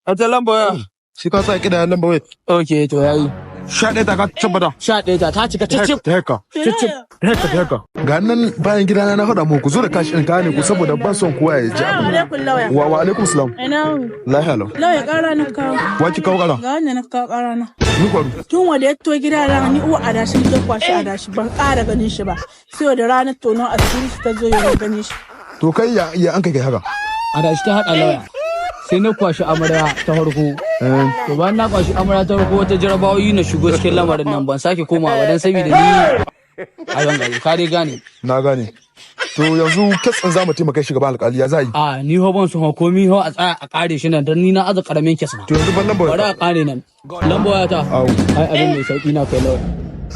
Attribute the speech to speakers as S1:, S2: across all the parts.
S1: A ta lamba waya.
S2: Shi ka sa kida lamba waya.
S1: Ok, to yayi.
S2: 11 ta ka tabbata.
S1: 11 ta cika cicip.
S2: Ta haka.
S1: Cicip.
S2: Ta haka, ta haka. Ga nan bayan gidana na faɗa muku ku zo da cash ɗin ka ne ku saboda ban son kowa ya ji
S3: Salamu
S2: abu.
S3: alaikum, lauya.
S2: Wa alaikum salam.
S3: Ina wuni?
S2: Lahiya lau.
S3: Lauya, ƙara na kawo.
S2: Wa ki kawo ƙara?
S3: Ga wanda na kawo ƙara na.
S2: Ni kwaru.
S3: Tun wanda ya to gida ran ni uwa adashi ta kwashi adashi, ban ƙara ganin shi ba. Sai da ranar tonon asiri ta zo ya ganin shi.
S2: To kai, ya an kai kai haka?
S1: Adashi ta haɗa lauya. Sai na kwashi amarya ta farko. To bayan na kwashi amarya ta farko, wata jarabawoyi na shigo cikin lamarin nan, ban sake komawa ba dan saboda ni a gari ka dai gane.
S2: Na gane. To yanzu case ɗin zamu taimaka shi gaban alƙali, ya za yi?
S1: A ni ho ban so ho komi ho, a tsaya a kare shi nan dan ni na aza karamin case na.
S2: To yanzu ban lamba
S1: Bari
S2: waya.
S1: a kare nan. Lamba waya ta.
S2: Au.
S1: Ai abin mai sauki na kai, lauya.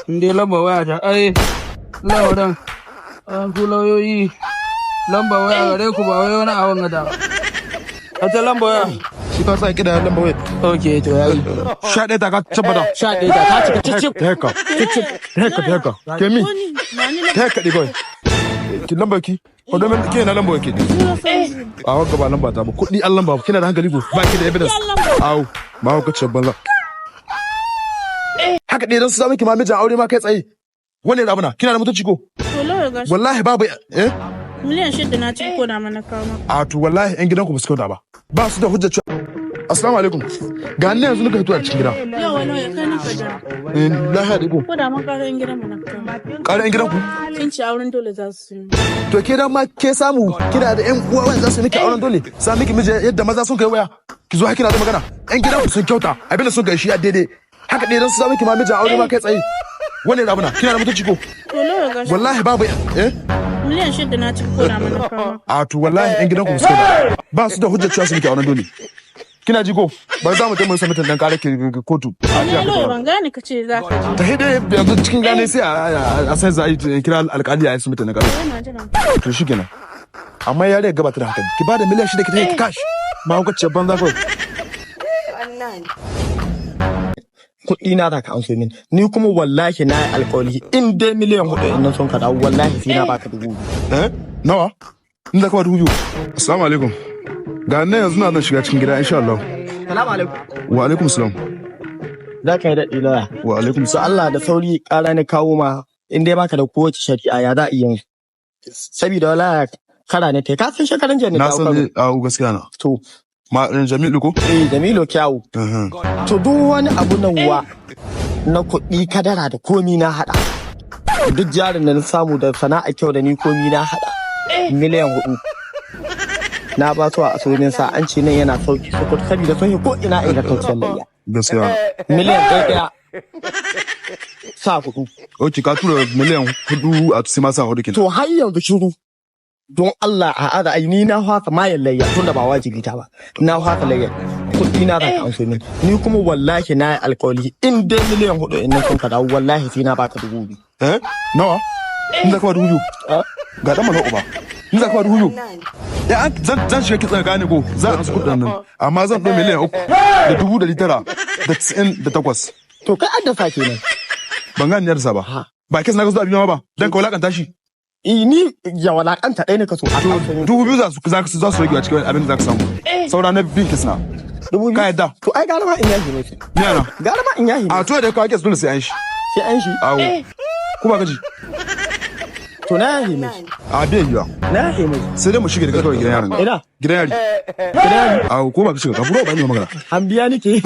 S1: In dai lamba waya ta, ai lauyan an ku lauyoyi lamba waya gare ku ba wai wani abin gada. A ta lamba waya.
S2: Shi ka sa kida lamba waya.
S1: Ok, to yayi.
S2: 11 ta ka tabbata.
S1: 11 ta cika cicip.
S2: Ta haka. Ta haka, ta haka. Ke mi?
S3: Wani ba ni
S2: Ta haka ɗi kawai. Ki lamba ki. Ko domin ke na lamba ki. A wagga ba lamba ta ba. Kuɗi an lamba, kina da hankali ko? Ba ki da evidence. Au, ma ku ce banza. Haka ɗaya don su samu ki ma mijin aure ma kai tsaye. Wani abu na kina da mutunci ko?
S3: To lauya, gashi.
S2: Wallahi babu, eh?
S3: Miliyan 6 na ci ko da mana kawo maka.
S2: A to wallahi yan gidanku ba su kyauta ba. Ba su da hujjar cewa. Assalamu alaikum. Ga ni yanzu nika fito a cikin gida.
S3: Yawa lauya, kai na ka jira.
S2: Eh, lahiya dai ko?
S3: Ko da mun ƙara yan gidan mu na kawo.
S2: Ƙara yan gidanku?
S3: Sun ci auren dole za su yi.
S2: To ke dan ma ke samu kina da yan uwa wanda za su miki auren dole. Sa miki miji yadda maza sun kai waya. Ki zo kina da magana. Yan gidanku sun kyauta. Abin da sun kai shi a daidai. Haka ɗaya don su samu ki ma mijin aure ma kai tsaye. Wani abu na kina da mutunci ko?
S3: To lauya, gashi.
S2: Wallahi babu, eh?
S3: Miliyan 6 na ci ko da mana kawo maka.
S2: A to wallahi yan gidanku ba su kyauta. Ba su da hujjar cewa su miki auren dole. Kina ji ko? Ba za mu taimaka musu mutum dan kare ki kotu.
S3: Ni lauya, ban gane ka ce za ka je.
S2: Ta hide yanzu cikin gane sai a sai za a yi kira alƙali a yi su mutum na kare.
S3: Yana jiran.
S2: To shi kenan. Amma yare gabata da hankali. Ki bada miliyan 6 ki tafi cash. Ma hukuncin banza kawai.
S4: Kuɗi na za ka amso min, ni kuma wallahi na yi alƙawari, in dai miliyan 4 in nan sun ka dawo, wallahi sai na baka 2000.
S2: Eh? Nawa? In za ka ba 2000. Assalamu alaikum. Ga nan yanzu na zan shiga cikin gida insha Allah.
S4: Salamu alaikum.
S2: Wa alaikum salam.
S4: Za ka yi daɗi, lauya.
S2: Wa alaikum
S4: Su
S2: salam.
S4: Allah da sauri, ƙara ni kawo ma, in dai baka da kowace shari'a, ya za a iya yin saboda wallahi kara ne ta ka san shekaran jiya ne
S2: Na
S4: dawo
S2: san
S4: Kano.
S2: dai a gaskiya na.
S4: To
S2: Ma Jamilu ko?
S4: Eh, Jamilu Kyawu.
S2: Mhm.
S4: To duk wani abu nan wa na kuɗi, kadara da komi na haɗa, duk jarin da na samu da sana'a kyau da ni komi na haɗa miliyan 4 na ba su a asumin sa, an ce nan yana sauki Sokoto saboda sun yi ko ina ingantaccen layya.
S2: Gaskiya.
S4: Miliyan 1 1 sa 4.
S2: Ok, ka tura miliyan 4 a sai ma sa 4 kenan.
S4: To har yanzu shiru. Don Allah a aza ai ni na fasa mayan layya tun da ba wajibi ta ba, na fasa layya. Kuɗi na za ka amso min, ni kuma wallahi na yi alƙawari, in dai miliyan 4 in nan sun ka dawo, wallahi sai na baka 2000.
S2: Eh? Nawa? In za ka ba 2000? Ga dan mana uba. In za ka ba 2000? Ya an zan shiga kitsan gane ko za a ansu kuɗin nan. Amma zan ɗau 3,998,000.
S4: To kai addasa kenan.
S2: Ban gane yarsa ba.
S4: Ha.
S2: Ba case na ga zuwa biyu ma ba. Dan ka wulakanta shi.
S4: Eh, ni ya walakanta ɗaya ne ka so a amso min.
S2: 2000 za su rage a cikin abin da za ka samu. Saura na bin case na.
S4: 2000.
S2: Ka yadda?
S4: To ai gara ma in yahi ne.
S2: Ni ana.
S4: Gara ma in yahi ne.
S2: A to da kawo case dole sai an shi.
S4: Sai an shi.
S2: Awo. Ko ba gaji?
S4: To na yahi mai.
S2: A biyan yiwa.
S4: Na yahi mai.
S2: Sai dai mu shige da kawai gidan yarin.
S4: Ina?
S2: Gidan yari.
S4: Gidan yari.
S2: Awo, ko ba ka shiga ka buro ba ni magana.
S4: An biya nake.